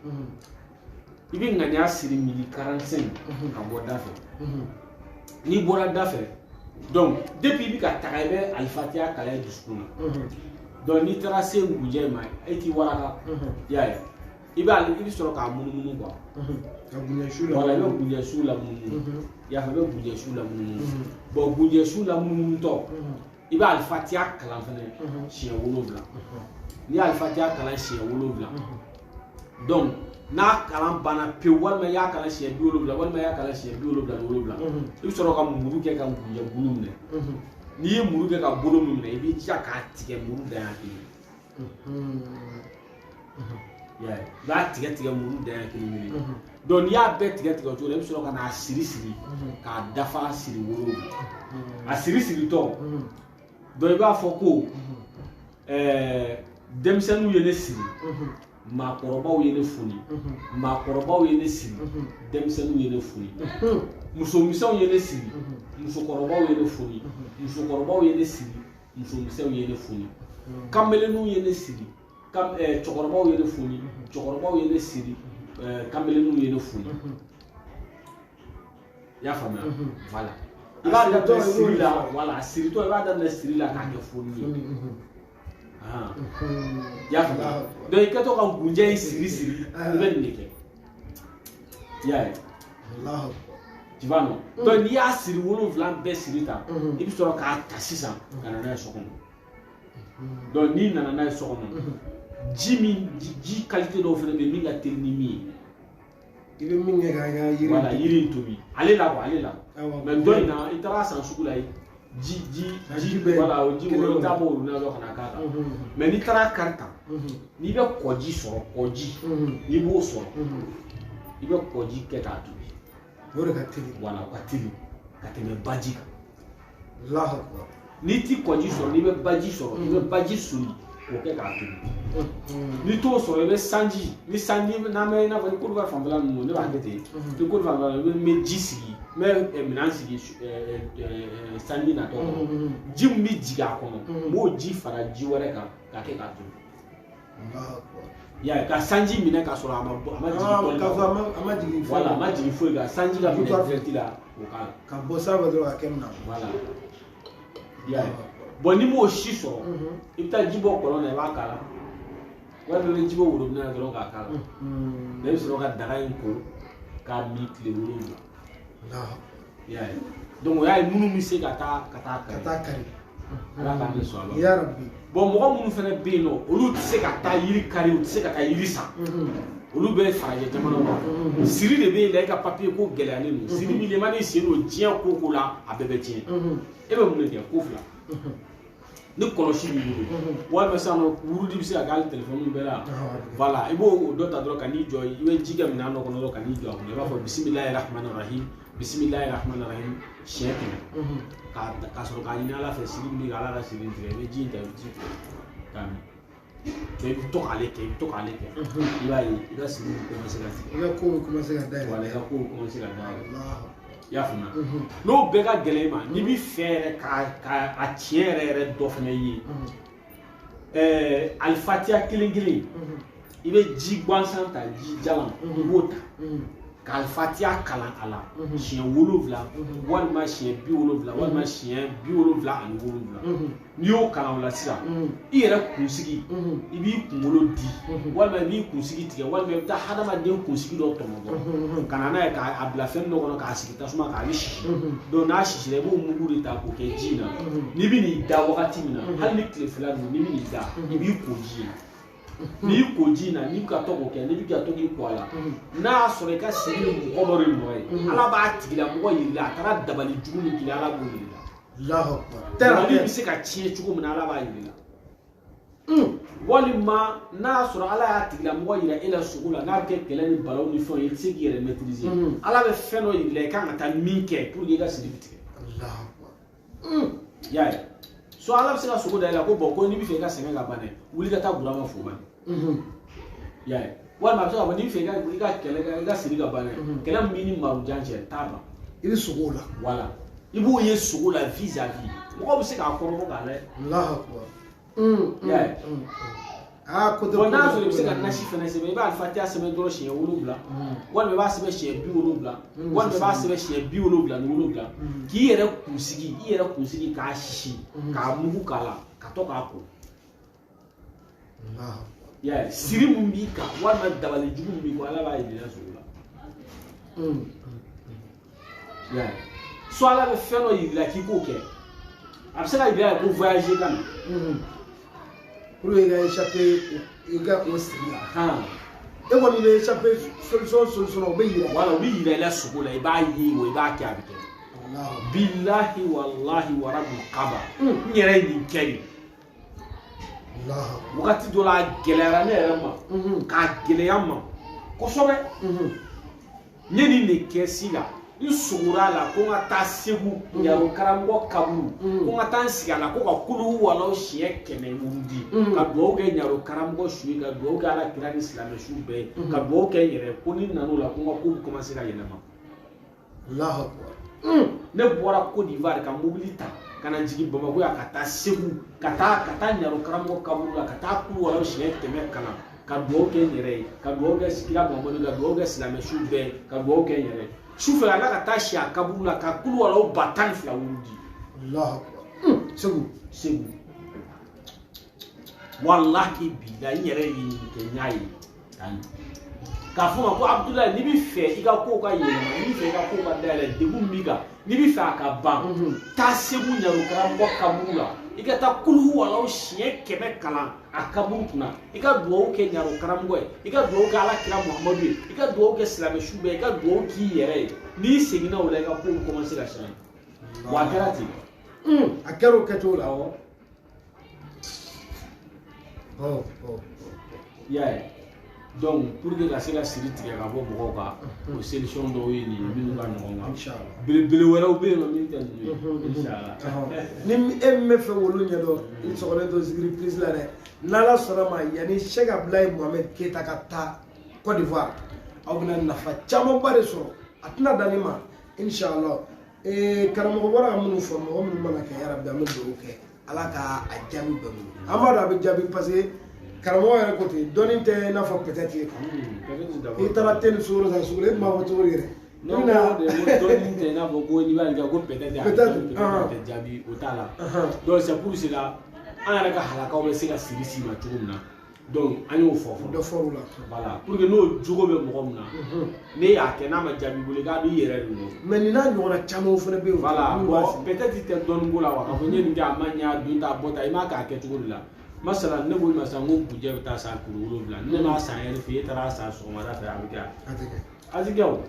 Speaker 1: i bɛ ŋaniya siri midi 45 ka bɔ da fɛ. N'i bɔra da fɛ, donc depuis i bɛ ka taga, i bɛ alifatiya kalan i dusukun na. Donc n'i taara se ngunjɛ in ma, e t'i waraka. I y'a ye, i bɛ sɔrɔ k'a munumunu quoi.
Speaker 2: Ka gunjɛ su la.
Speaker 1: Voilà, i bɛ gunjɛ su la munumunu. I y'a faamu, i bɛ gunjɛ su la munumunu. Bon, gunjɛ su la munumunutɔ, i bɛ alifatiya kalan fɛnɛ siɲɛ 7. N'i ye alifatiya kalan siɲɛ 7, donc n'a kalan banna pewu, walima i y'a kalan siɲɛ 70, walima i y'a kalan siɲɛ 77, i bɛ sɔrɔ ka muru kɛ ka ngunjɛ bulu minɛ. N'i ye muru kɛ ka bolo min minɛ, i b'i jija k'a tigɛ muru dan yan kelen. I y'a ye, i b'a tigɛ tigɛ muru dan yan kelen kelen. Donc n'i y'a bɛɛ tigɛ tigɛ o cogo la, i bɛ sɔrɔ ka n'a siri siri k'a dafa siri 7. A siri siritɔ, donc i b'a fɔ ko denmisɛnninw ye ne siri, maakɔrɔbaw ye ne foni, maakɔrɔbaw ye ne siri, denmisɛnninw ye ne foni, musomisɛnw ye ne siri, musokɔrɔbaw ye ne foni, musokɔrɔbaw ye ne siri, musomisɛnw ye ne foni, kamelenninw ye ne siri, cɛkɔrɔbaw ye ne foni, cɛkɔrɔbaw ye ne siri, kamelenninw ye ne foni. I y'a faamuya? Voilà. I b'a daminɛ siri la, voilà, a siritɔ i b'a daminɛ siri la k'a kɛ foni ye. I y'a faamuya? Donc i kɛtɔ ka ngunjɛ in siri siri, i bɛ nin de kɛ. I y'a ye? Tu vois non? Donc n'i y'a siri 7 bɛɛ siri ta, i bɛ sɔrɔ k'a ta sisan ka na n'a ye so kɔnɔ. Donc n'i nana n'a ye so kɔnɔ, ji min ji qualité dɔw fana bɛ yen min ka teli ni min ye.
Speaker 2: I bɛ min kɛ k'a ka yiri.
Speaker 1: Voilà, yiri in tobi. Ale la quoi, ale la. Mais dɔ in na, i taara san sugu la, ji voilà, o ji o t'a bɔ olu la dɔrɔn ka na k'a kan. Mais n'i taara kari ta, n'i bɛ kɔji sɔrɔ, kɔji, n'i b'o sɔrɔ, i bɛ kɔji kɛ k'a tobi.
Speaker 2: O de ka teli.
Speaker 1: Voilà, o ka teli ka tɛmɛ baji kan.
Speaker 2: Allahu akbar.
Speaker 1: N'i ti kɔji sɔrɔ, n'i bɛ baji sɔrɔ, i bɛ baji soli k'o kɛ k'a tobi. N'i t'o sɔrɔ, i bɛ sanji, ni sanji n'an bɛ i n'a fɔ ni Côte d'Ivoire fanfɛla ninnu, ne b'a kɛ ten. Ni Côte d'Ivoire fanfɛla, i bɛ ji sigi, n bɛ minɛn sigi sanji natɔ kɔnɔ. Ji min bɛ jigin a kɔnɔ, n b'o ji fara ji wɛrɛ kan k'a kɛ k'a tobi. I y'a ye, ka sanji minɛ k'a sɔrɔ a ma jigin.
Speaker 2: K'a fɔ a ma jigin foyi.
Speaker 1: Voilà, a ma jigin foyi kan, sanji ka minɛ direct la k'o k'a la.
Speaker 2: Ka bɔ sanfɛ dɔrɔn ka kɛ min na.
Speaker 1: Voilà. I y'a ye. Bon, n'i m'o si sɔrɔ, i bɛ taa ji bɔ kɔlɔn na, i b'a k'a la. Walima i bɛ ji bɔ worobinɛ na dɔrɔn k'a k'a la. Ne bɛ sɔrɔ ka daga in ko k'a min tile 7. I y'a ye. Donc o y'a ye minnu bɛ se ka taa kari.
Speaker 2: Ka taa kari.
Speaker 1: Ala k'an bɛ sɔn a ma.
Speaker 2: Ya Rabbi.
Speaker 1: Bon, mɔgɔ minnu fana bɛ yen nɔ, olu tɛ se ka taa yiri kari, u tɛ se ka taa yiri san. Olu bɛ farajɛ jamanaw la. Siri de bɛ yen la, e ka papiye ko gɛlɛyalen don. Siri b'i la, i man'i sen don diɲɛ ko ko la, a bɛɛ bɛ tiɲɛ. E bɛ mun de kɛ? Ko fila. Ni kɔlɔsi b'i bolo, walima sisan nɔ wurudi bɛ se ka kɛ hali telefɔni bɛɛ la. Voilà, i b'o dɔ ta dɔrɔn ka n'i jɔ, i bɛ ji kɛ minɛn dɔ kɔnɔ dɔrɔn ka n'i jɔ a kɔnɔ. I b'a fɔ bisimilahi rahmani rahim, bisimilahi rahmani rahim siɲɛ 100. K'a sɔrɔ k'a ɲini Ala fɛ, siri min bɛ Ala ka siri tigɛ, i bɛ ji in ta, i bɛ ji k'a min. I bɛ to k'ale kɛ, i bɛ to k'ale kɛ. I b'a ye, i ka siri bɛ commencer ka tigɛ.
Speaker 2: I ka kow bɛ commencer ka dayɛlɛ.
Speaker 1: Voilà, i ka kow bɛ commencer ka dayɛlɛ. I y'a faamuya? N'o bɛɛ ka gɛlɛn i ma, n'i b'i fɛ yɛrɛ ka a tiɲɛ yɛrɛ yɛrɛ dɔ fana ye, alifatiya kelen kelen, i bɛ ji gansan ta, ji jalan, i b'o ta ka alifatiya kalan a la siɲɛ 7, walima siɲɛ 70, walima siɲɛ 77. N'i y'o kalan o la sisan, i yɛrɛ kunsigi, i b'i kunkolo di, walima i b'i kunsigi tigɛ, walima i bɛ taa hadamaden kunsigi dɔ tɔmɔ dɔrɔn ka na n'a ye k'a bila fɛn dɔ kɔnɔ k'a sigi tasuma kan, a bɛ sisi. Donc n'a sisira, i b'o mugu de ta k'o kɛ ji in na. N'i bɛ n'i da wagati min na, hali ni tile fila don, n'i bɛ n'i da, i b'i ko ji in na. N'i ko ji in na, n'i bɛ ka to k'o kɛ, n'i bɛ ka to k'i ko a la, n'a y'a sɔrɔ i ka siri ye mɔgɔ dɔ de nɔ ye, Ala b'a tigilamɔgɔ yir'i la, a taara dabali jugu min k'i la, Ala b'o yir'i la.
Speaker 2: Allahu akbar.
Speaker 1: Dabali bɛ se ka tiɲɛ cogo min na, Ala b'a yir'i la. Walima n'a y'a sɔrɔ Ala y'a tigilamɔgɔ yira e la sogo la, n'a bɛ kɛ kɛlɛ ni balawu ni fɛnw ye, i tɛ se k'i yɛrɛ maîtriser. Ala bɛ fɛn dɔ yir'i la, i kan ka taa min kɛ pour que i ka siri bɛ tigɛ.
Speaker 2: Allahu akbar.
Speaker 1: I y'a ye? So Ala bɛ se ka sogo da i la ko bon, ko n'i bɛ fɛ i ka sɛgɛn ka ban dɛ, wuli ka taa Burama fo ban. I y'a ye? Walima a bɛ se k'a fɔ n'i bɛ fɛ i ka kɛlɛ, i ka siri ka ban dɛ, kɛlɛ min b'i ni Marujan cɛ, t'a ban.
Speaker 2: I bɛ sogo la.
Speaker 1: Voilà. I b'o ye sogo la vis-à-vis. Mɔgɔw bɛ se k'a kɔrɔbɔ k'a lajɛ.
Speaker 2: Allahu akbar.
Speaker 1: I y'a ye?
Speaker 2: Ah, ko
Speaker 1: Bon, n'a sɔrɔ i bɛ se ka nasi fana sɛbɛn, i b'a alifatiya sɛbɛn dɔrɔn siɲɛ 7, walima i b'a sɛbɛn siɲɛ 70, walima i b'a sɛbɛn siɲɛ 77. K'i yɛrɛ kunsigi, i yɛrɛ kunsigi k'a sisi, k'a mugu k'a la, ka to k'a ko. I y'a ye, siri mun b'i kan walima dabali jugu min b'i kan, Ala b'a yir'i la sogo la. I y'a ye, soit Ala bɛ fɛn dɔ yir'i la k'i k'o kɛ, a bɛ se ka yir'i la ko voyager ka na.
Speaker 2: Pour que i ka échapper i ka o siri la. E kɔni bɛ échapper solution o bɛ yira.
Speaker 1: Voilà, o bɛ yira i la sogo la, i b'a ye o, i b'a kɛ, a bɛ kɛ. Bilahi walahi warabu kaba. N yɛrɛ ye nin kɛ de. Wagati dɔ la a gɛlɛyara ne yɛrɛ ma. K'a gɛlɛya n ma kosɛbɛ. N ye nin de kɛ si la. N sogora a la ko n ka taa Segu Ɲaro karamɔgɔ kaburu, ko n ka taa n sigi a la ko ka kulu walaw siɲɛ 100 wurudi, ka dugawu kɛ Ɲaro karamɔgɔ su ye, ka dugawu kɛ Ala kira ni silamɛ su bɛɛ ye, ka dugawu kɛ n yɛrɛ, ko ni nan'o la ko n ka ko bɛ commencer ka yɛlɛma.
Speaker 2: Allahu akbar.
Speaker 1: Ne bɔra Côte d'Ivoire ka mobili ta ka na jigin Bamakɔ yan, ka taa Segu, ka taa Ɲaro karamɔgɔ kaburu la, ka taa kulu walaw siɲɛ 100 kalan, ka dugawu kɛ n yɛrɛ ye, ka dugawu kɛ kira Muhamadu, ka dugawu kɛ silamɛ su bɛɛ ye, ka dugawu kɛ n yɛrɛ ye. Sufɛ a ka taa si a kaburu la ka kulu walaw 12000 wurudi.
Speaker 2: Allahu akbar. Segu.
Speaker 1: Walahi bilahi, n yɛrɛ ye nin kɛ, n y'a ye. K'a fɔ ma ko Abudulayi, n'i b'i fɛ i ka kow ka yɛlɛma, n'i b'i fɛ i ka kow ka dayɛlɛ, degun min b'i kan, n'i b'i fɛ a ka ban, taa Segu Ɲaro karamɔgɔ kaburu la, i ka taa kulu walaw siɲɛ 100 kalan a kaburu kunna, i ka dugawu kɛ Ɲaro karamɔgɔ ye, i ka dugawu kɛ Ala kira Muhamadu ye, i ka dugawu kɛ silamɛ su bɛɛ ye, i ka dugawu k'i yɛrɛ ye. N'i seginna o la, i ka kow bɛ commencer ka changer. Wa a kɛra ten.
Speaker 2: A kɛra o kɛcogo la.
Speaker 1: Awɔ. I y'a ye. Donc pour que ka se ka siri tigɛ ka bɔ mɔgɔw kan, o solution dɔw ye nin ye minnu ka ɲɔgɔn kan. Belebele wɛrɛw bɛ yen nɔ min tɛ ninnu ye. Inshallah.
Speaker 2: Ni e min bɛ fɛ k'olu ɲɛdɔn, i sɔgɔlen to Zikiri Plus la dɛ. N'Ala sɔnna ma, yanni Cheikh Abdoulaye Mohamed Keita ka taa Côte d'Ivoire, aw bɛna nafa camanba de sɔrɔ. A tɛna dan nin ma, inshallah. Karamɔgɔ bɔra ka minnu fɔ, mɔgɔ minnu mana kɛ yarabi, an bɛ dugawu kɛ Ala ka a jaabi bɛɛ bolo. An b'a dɔn a bɛ jaabi parce que karamɔgɔ yɛrɛ ko ten, dɔnni tɛ i n'a fɔ peut-être ye. I taara te ni sukaro san sugu la, e tun b'a fɔ cogo di yɛrɛ?
Speaker 1: Non, dɔnni tɛ i n'a fɔ ko n'i b'a kɛ ko peut-être a tɛ jaabi, o t'a la. Donc c'est pour cela an yɛrɛ ka halakaw bɛ se ka siri s'i ma cogo min na. Donc an y'o fɔ fɔlɔ.
Speaker 2: Dɔ fɔr'u la.
Speaker 1: Voilà, pour que n'o jogo bɛ mɔgɔ min na, ne y'a kɛ n'a ma jaabi bolo, i k'a b'i yɛrɛ de nɔ.
Speaker 2: Mais nin n'a ɲɔgɔnna camanw fana bɛ yen.
Speaker 1: Voilà, bon peut-être i tɛ dɔnni ko la wa, k'a fɔ n ye nin kɛ a ma ɲɛ, a don ta a bɔ ta, i m'a kɛ a kɛcogo de la. Masala, ne ko i ma sisan ko bujɛ bɛ taa san kuru 7, ne m'a san yɛrɛ fɛ, e taara san sɔgɔmada fɛ, a bɛ kɛ
Speaker 2: a tɛ kɛ.
Speaker 1: A tɛ kɛ o.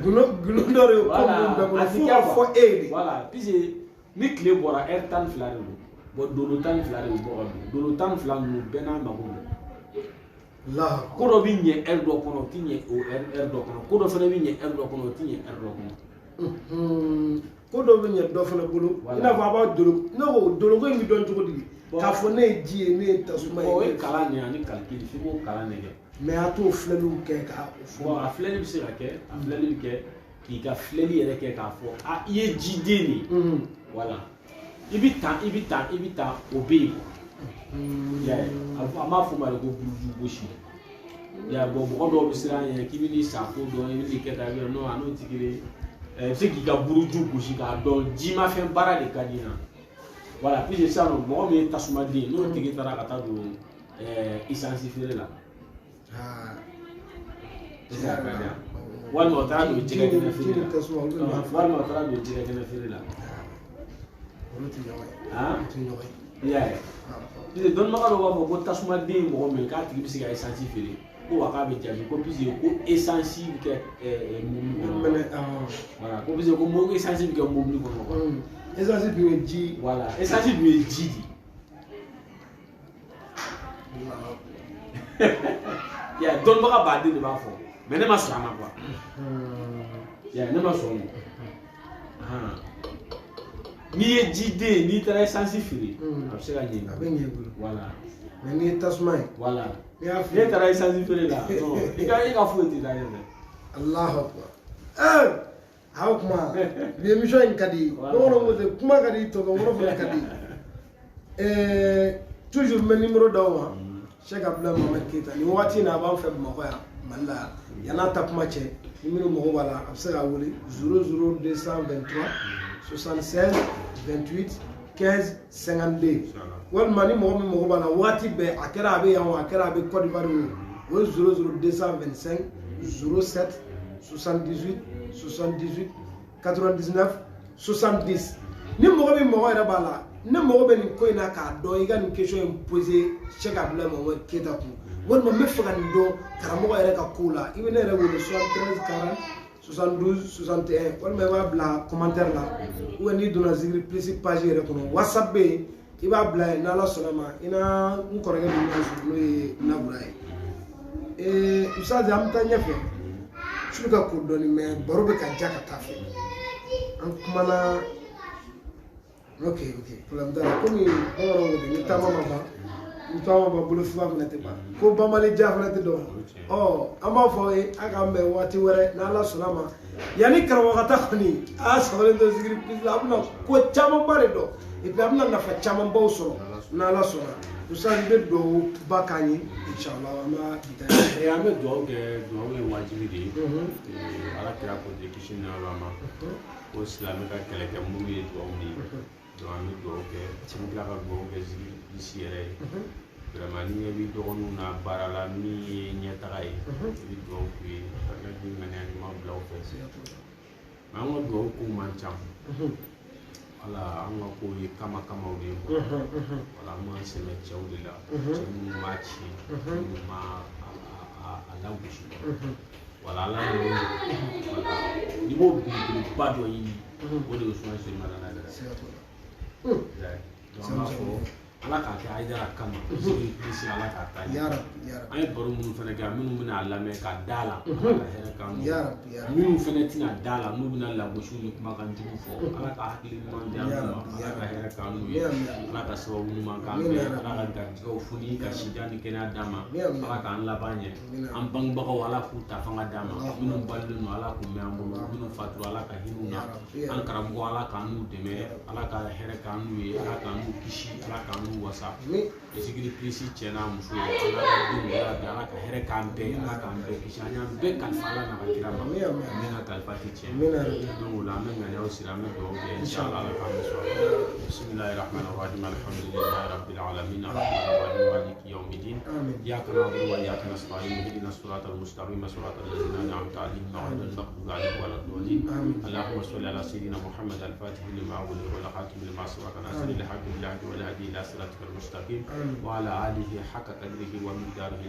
Speaker 2: Gundo dɔ de ye ko ninnu bɛɛ kɔnɔ, fo k'a fɔ e ye de.
Speaker 1: Voilà, puisque ni tile bɔra heure 12 de don. Bon, dolo 12 de bɛ bɔ ka don. Dolo 12 ninnu bɛɛ n'a mako don. Ko dɔ bɛ ɲɛ heure dɔ kɔnɔ, o tɛ ɲɛ o heure dɔ kɔnɔ. Ko dɔ fana bɛ ɲɛ heure dɔ kɔnɔ, o tɛ ɲɛ heure dɔ kɔnɔ.
Speaker 2: Ko dɔ bɛ ɲɛ dɔ fana bolo. I n'a fɔ a b'a dolo, ne ko doloko in bɛ dɔn cogo di? K'a fɔ ne ye ji ye, ne ye tasuma ye.
Speaker 1: O ye kalan de ye ani calcul, f'i k'o kalan de kɛ.
Speaker 2: Mais a t'o filɛliw kɛ k'a fɔ.
Speaker 1: Bon, a filɛli bɛ se ka kɛ, a filɛli bɛ kɛ k'i ka filɛli yɛrɛ kɛ k'a fɔ a i ye jiden de ye. Voilà. I bɛ tan, i bɛ tan, i bɛ tan, o bɛ yen quoi. I y'a ye, an b'a fɔ o ma de ko buruju gosi. I y'a ye, bon mɔgɔ dɔw bɛ siran ɲɛ k'i bɛ n'i sa ko dɔn, i bɛ n'i kɛ tan, i bɛ non, a n'o tɛ kelen ye. I bɛ se k'i ka buruju gosi k'a dɔn jimafɛn baara de ka di n na. Voilà, puisque sisan nɔ mɔgɔ min ye tasumaden ye, n'o tigi taara ka taa don essence feere la. Walima o taara don jɛgɛ kɛnɛ feere la. Walima o taara don jɛgɛ kɛnɛ feere la.
Speaker 2: Olu tɛ ɲɔgɔn ye. Olu tɛ ɲɔgɔn
Speaker 1: ye. I y'a ye. Puisque dɔnnibaga dɔw b'a fɔ ko tasumaden ye mɔgɔ min ye k'a tigi bɛ se ka essence feere, ko wa k'a bɛ jaabi ko puisque ko essence bɛ kɛ mobili kɔnɔ. Voilà, ko puisque ko essence bɛ kɛ mobili kɔnɔ quoi.
Speaker 2: Essence dun ye ji.
Speaker 1: Voilà, essence dun ye ji de. I y'a ye, dɔnnibaga baden de b'a fɔ, mais ne ma sɔn a ma quoi. I y'a ye, ne ma sɔn o ma. N'i ye jiden ye, n'i taara essence feere, a bɛ se ka ɲɛ i bolo.
Speaker 2: A bɛ ɲɛ i bolo.
Speaker 1: Voilà.
Speaker 2: Mais n'i ye tasuma ye.
Speaker 1: Voilà.
Speaker 2: N'i y'a feere.
Speaker 1: N'e taara essence feere la, non, i ka foyi tɛ taa ɲɛfɛ.
Speaker 2: Allahu akbar. A o kuma bi émission in ka di. Bamananw ko ten, kuma ka di, tɔgɔ wɔrɔ fana ka di. Toujours n bɛ numéro d'aw ma. Cheikh Abdoulaye Mohamed Keita, nin wagati in na a b'an fɛ Bamakɔ yan, Mali la yan. Yan'a ta kuma cɛ, ni minnu mago b'a la, a bɛ se k'a wele 00 223 76 28 15 52 walima ni mɔgɔ min mago b'a la waati bɛɛ a kɛra a bɛ yan o a kɛra a bɛ Côte d'Ivoire o ye 00 225 07 78 78 99 70 ni mɔgɔ min mɔgɔ yɛrɛ b'a la ne mago bɛ nin ko in na k'a dɔn i ka nin question in poser Cheikh Abdoulaye Mohamed Keita kun walima n bɛ fɛ ka nin dɔn karamɔgɔ yɛrɛ ka kow la i bɛ ne yɛrɛ wele 73 40 72 61 walima i b'a bila commentaire la ou bien n'i donna Zikiri Plus page yɛrɛ kɔnɔ WhatsApp bɛ yen i b'a bila yen n'Ala sɔnna ma i n'a n kɔrɔkɛ bɛ ɲɔgɔn sɔrɔ n'o ye Nabura ye. Ustaz an bɛ taa ɲɛfɛ su ka ko dɔɔni mais baro bɛ ka ja ka taa fɛ an kumana. Ok, problème t'a la komi bamananw ko ten ni taama ma ban ni taama ma ban bolofiba fana tɛ ban ko banbali ja fana tɛ dɔn ɔ an b'a fɔ aw ye a k'an bɛn waati wɛrɛ n'Ala sɔnna ma yanni karamɔgɔ ka taa kɔni a sabalen to Zikiri Plus la a bɛna ko camanba de dɔn et puis a bɛna nafa camanbaw sɔrɔ n'Ala sɔnna. Ustaz i bɛ dugawu ba k'an ye inshallah an b'a bi taa.
Speaker 1: An bɛ dugawu kɛ, dugawu ye wajibi de ye. Ala kira ko ten kisi ni nɛɛma ma ko silamɛ ka kɛlɛkɛ muru ye dugawu de ye. Donc an bɛ dugawu kɛ, an bɛ tila ka dugawu kɛ Zikiri Plus yɛrɛ ye. Vraiment ni ɲɛ b'i dɔgɔninw na baara la min ye ɲɛtaga ye, i bɛ dugawu k'u ye, Ala k'i ŋaniya ɲuman bila u fɛ. Mais an ka dugawu kow man ca. Wala an ka kow ye kama kamaw de ye quoi. Wala an b'an sɛmɛ cɛw de la, cɛ minnu b'a ci, minnu b'a a lagosi. Wala Ala y'o wala n'i b'o belebeleba dɔ ɲini, o de ye Usumani Selimana yɛrɛ. Donc an b'a fɔ Ala k'a kɛ Hayidara kama, Zikiri Plus Ala k'a taa ɲɛ. An ye baro minnu fana kɛ, minnu bɛna a lamɛn ka da la, Ala ka hɛrɛ k'an ye. Minnu fana tɛna da la, n'u bɛna lagosiw ni kumakan jugu fɔ, Ala ka hakili ɲuman di an ma, Ala ka hɛrɛ k'an n'u ye, Ala ka sababu ɲuman k'an bɛɛ, Ala ka garijɛgɛw foni ka sida ni kɛnɛya d'an ma, Ala k'an laban ɲɛ, an bangebagaw Ala k'u ta fanga d'an ma, minnu balolen don Ala k'u mɛn an bolo, minnu fatura Ala ka hinɛ u na, an karamɔgɔ Ala k'an n'u dɛmɛ, Ala ka hɛrɛ k'an n'u ye, Ala k'an n'u kisi, Ala k'an n'u wasa. Zikiri Plus cɛ n'a muso Ala ka denw yarabi Ala ka hɛrɛ k'an bɛɛ, Ala k'an bɛɛ kisi, an y'an bɛɛ kalifa Ala n'a ka kira ma, min ka kalifa tɛ tiɲɛ. Donc o la an bɛ ŋaniyaw siri, an bɛ dugawu kɛ inshallah Ala k'an bɛ sɔrɔ. Bisimilahi rahmani rahim, alhamdulilahi rabbil alamin, arrahmani rahim, maliki yawmiddin, iyyaka na'budu wa iyyaka nasta'in, ihdina siratal mustaqim, siratal ladzina an'amta alayhim ghayril maghdubi alayhim waladdallin. Allahumma salli ala sayyidina Muhammad al-fatih lima ughliqa wal khatim lima sabaqa nasiril haqqi bil haqqi wal hadi ila siratikal mustaqim wa ala alihi haqqa qadrihi wa miqdarihi.